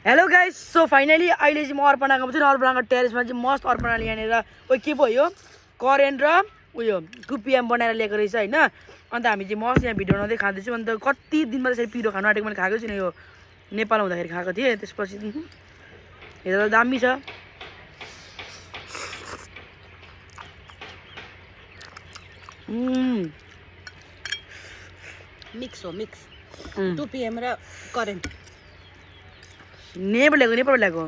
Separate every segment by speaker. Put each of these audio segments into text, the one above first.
Speaker 1: Hello guys, so finally अहिले चाहिँ म अर्पणा गएको छु। अर्पणाको टेरेसमा चाहिँ मस्त अर्पणाले यहाँनिर के पो यो करेन्ट र उयो 2 PM बनाएर ल्याएको रहेछ हैन। अन्त हामी चाहिँ मस्त यहाँ भिडियो बनाउँदै खाँदैछौँ। अन्त कति दिनमा त्यसरी पिरो खानु आँटेको मैले खाएको छैन। यो नेपालमा हुँदाखेरि खाएको थिएँ। त्यसपछि हेर्दा दामी छ।
Speaker 2: मिक्स हो मिक्स 2 PM र करेन्ट
Speaker 1: नेपालबाट ल्याएको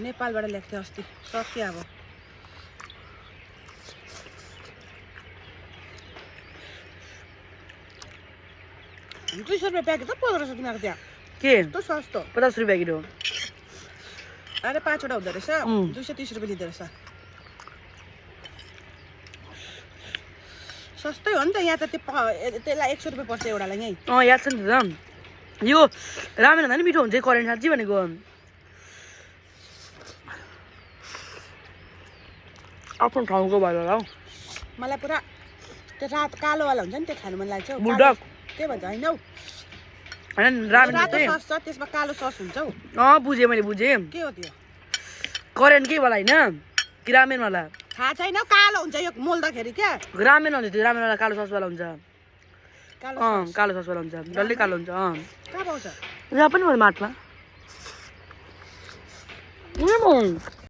Speaker 2: नेपालबाट ल्याएको थियो अस्ति सक्यो अब। ₹200 प्याकेट त 1500 किनेको त्यहाँ
Speaker 1: के
Speaker 2: यस्तो सस्तो
Speaker 1: 50 रुपियाँ किलो।
Speaker 2: अरे 5 वटा हुँदो रहेछ 230 रुपियाँ लिँदो रहेछ। सस्तै हो नि त यहाँ त त्यसलाई 100 रुपियाँ पर्छ एउटालाई यहीँ।
Speaker 1: याद छ नि त। यो रामेन भन्दा नि मिठो हुन्छ करेन्ट साँच्ची भनेको। आफ्नो ठाउँको भएर होला हौ।
Speaker 2: मलाई पुरा त्यो रात कालोवाला हुन्छ नि त्यो खानु मन लाग्छ हौ।
Speaker 1: बुल्डक
Speaker 2: के भन्छ हैन हौ।
Speaker 1: हैन रामेन
Speaker 2: रातो
Speaker 1: चाहिँ
Speaker 2: सस छ त्यसमा कालो सस हुन्छ हौ।
Speaker 1: बुझेँ मैले बुझेँ।
Speaker 2: के हो त्यो?
Speaker 1: करेन्ट के वाला हैन कि रामेन वाला?
Speaker 2: थाहा छैन हौ। कालो हुन्छ यो मोल्दाखेरि क्या।
Speaker 1: रामेन हुन्छ त्यो। रामेन वाला कालो सस वाला हुन्छ।
Speaker 2: कालो
Speaker 1: कालो सस वाला हुन्छ। डल्लै कालो हुन्छ।
Speaker 2: कहाँ पाउँछ?
Speaker 1: यहाँ पनि मार्टमा।